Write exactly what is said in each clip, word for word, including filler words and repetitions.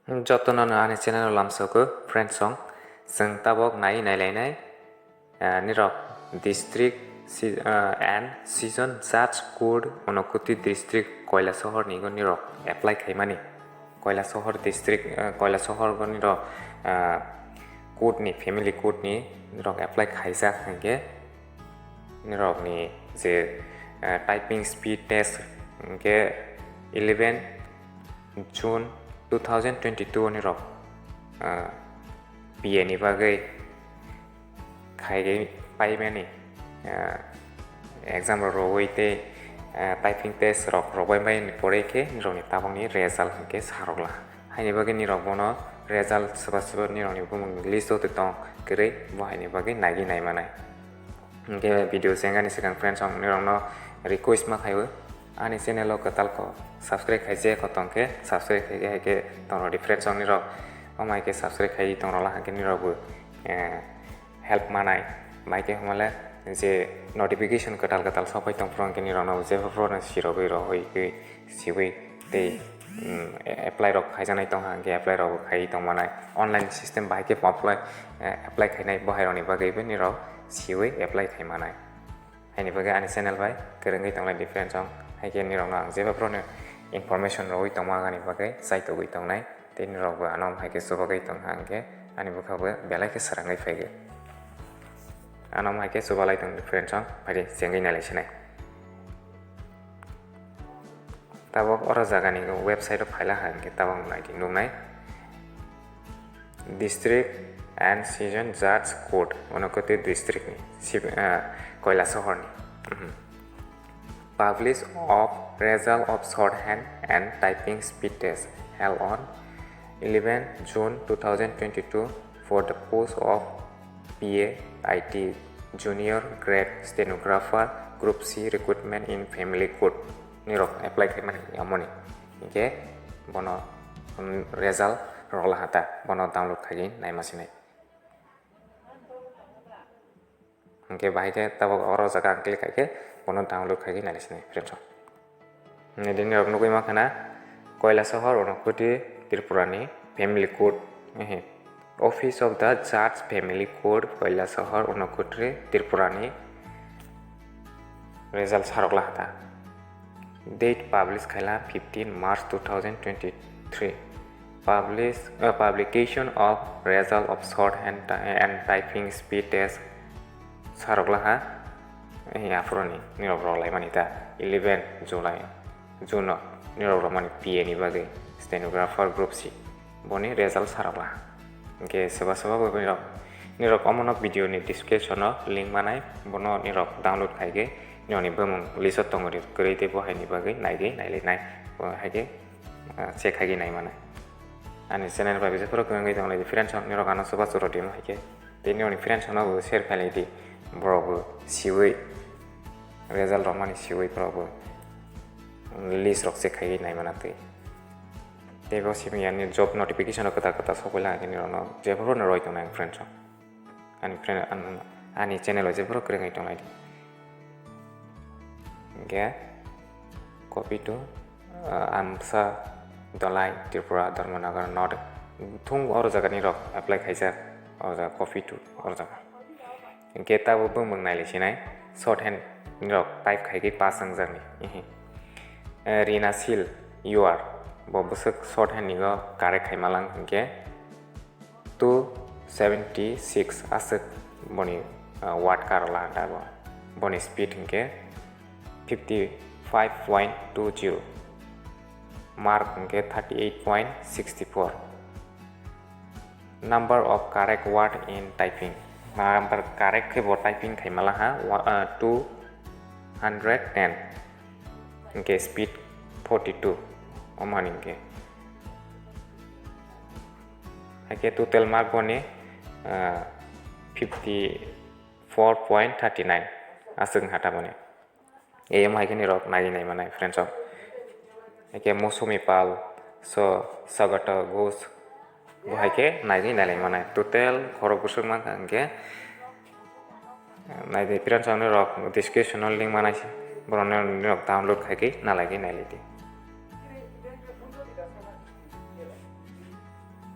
Jotono no ani channel o lamsogo, friends song. Chwng tabok nai nai lainai, ah, nirok district si-, ah, and season judge code Unakoti district Koilasohor ni go nirok apply khaimani. Koilasohor district, ah, Koilasohor go nirok, ah, code ni, family code ni nirok apply khaijak hinkhe nirok ni je, ah, typing speed test hinkhe eleven June two thousand twenty-two ni rok, ah, P A ni bagwi khaigwi paimani, ah, exam rok rwui tei, ah, typing test rok rwbai mai ni porwi khe nirokni tabokni result hinkhe sarokla. Haini bagwi nirok bono result swba swba nirokni bumung list o tong kwrwi, bo haini bagwi naigwi naimanai. Hinkhe video chengani swkang friends, ang nirokno request ma khaio, ani channel o kwtal ko subscribe khaijak kho tongkhe, subscribe khaikhe haikhe tongrodi friends, ang nirok omo haikhe subscribe khaiwi tongrokla hinkhe nirokbo, eh, help manai. Maikhe hwnmale je notification kwtal kwtal sokphai tongphuru hinkhe nirokno jebophuruno sirogwi rohoi siwi tei, mm, apply rok khaijaknai tongkha, hinkhe apply rok bo khaiwi tongmanai. Online system bahai khe apply, eh, apply khainai, bo hai rokni bagwi bo nirok siwi apply khaimanai. Haini bagwi ani channel bai kwrwngwi tonglai di friends song, haikhe nirokno ang jeba phuru information rogwi tongma ani bagwi chaitogwi tongnai, tei nirokbo ano haikhe chubagwi tongkha, hinkhe ani bwkha bo belai khe swrangwi phaikhe. Ano haikhe chubalai tong di friends song, phaidi chengwi nailai sinai. Tabok oro jagani website o phaila ha hinkhe tabok naidi nuknai. District and Season Judge Code, Unakoti district ni, Sib-, ah, Koilasohor ni. Mhm. Publish of result of shorthand and typing speed test held on eleven June two thousand twenty-two for the post of P A I T Junior Grade Stenographer Group C recruitment in family code. Nirok apply khaimani amoni. Hinkhe bono, mm, result rok lahata, bono download khaigwi naima sinai. Hinkhe bahai khe tabok oro jaga ang click khaikhe bono download khaigwi naina sinai friends song. Nini rok nugwi mankha na, Koilasohor Unakoti Tripura ni family code, ehe, Office of the Judge Family Code, Koilasohor, Unakoti, Tripura ni result sarok lahata. Date publish khaila fifteen March two thousand twenty-three. Publish, uh, publication of result of shorthand ti-, and typing speed test sarok laha. Eh, aphuru ni nirok rok laimani ta eleven July. Juno nirok rwmani P A ni bagwi stenographer group C. Boni result sarokla. Hinkhe soba soba bo nirok, nirok omono video ni description o link manai, bono nirok download khaigwi nirokni bumung list o tongwi kwrwi tei bo haini bagwi naigwi nailainai. Bo haikhe, ah, check khaigwi naimanai. Ani channel bai bijak phuru kwrwngwi tonglai di friends rok, nirok ano soba choro di haikhe. Tei nirokni friends rokno bo share khailai di, borok bo siwi result rwmani siwi borok bo list rok check khaigwi naimana twi. Tei bo simi ani job notification rok kwtal kwtal sokoi lang nirokno jephuru no roi tongnai ang friends rok. Ani friend, an-, ani channel o jephuru kwrwngwi tonglai di. Hinkhe copy to, uh, Amsa, Dhalai, Tripura, Dharmanagar, North. Thung oro jaga ni rok apply khaijak, oro jaga copy to, oro jaga. Hinkhe tabuk bumung nailai sinai, shorthand ni rok type khaigwi pass wngjakni. Ihi. Eh, Rina Sil, you are. Bo bwswk shorthand ni go correct khaima lang hinkhe two seventy six aswk boni, ah, word karla da bo. Boni speed hinkhe fifty five point two zero. Mark hinkhe thirty eight point six four. Number of correct word in typing. Number correct khe bo typing khaima laha, wa-, ah, two hundred ten. Hinkhe speed forty two. Omani hinkhe. Haikhe total mark boni, ah, fifty four point thirty nine aswk wngkha taboni. Eyamo haikhe nirok naigwi naimanai friends rok. Haikhe Mosumi Pal, so Sagato Ghosh, bo haikhe naigwi nailaimanai. Total khorok bwswk mankha hinkhe, naidi friends rok nirok description o link manai se, borokno nirok download khaigwi nalaigwi nailaidi.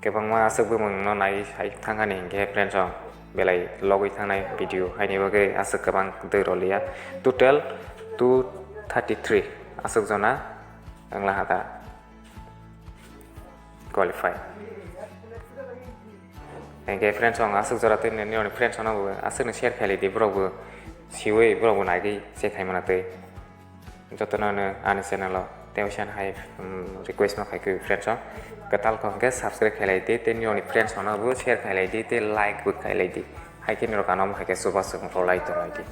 Kwbangma aswk bumung no nai hai thangani hinkhe friends rok belai logwi thangnai video haini bagwi aswk kwbang twi roliya, total two thirty three aswk jona wngla ha da qualify. Hinkhe friends rok aswk jora twi nini friends rok no aswk no share khailai di, borok bo siwi borok bo naigwi se khaimana twi. Jotono no ani channel o tei waisa hai request no khai khe friends rok, kwtal kok hwnkhe subscribe khailai di tei nini friends rok no bo share khailai di tei like bo khailai di. Hai khe norok ano hai khe chubachu rwlai tonglai di.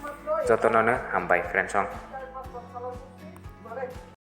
Jotono no hambai friends rok.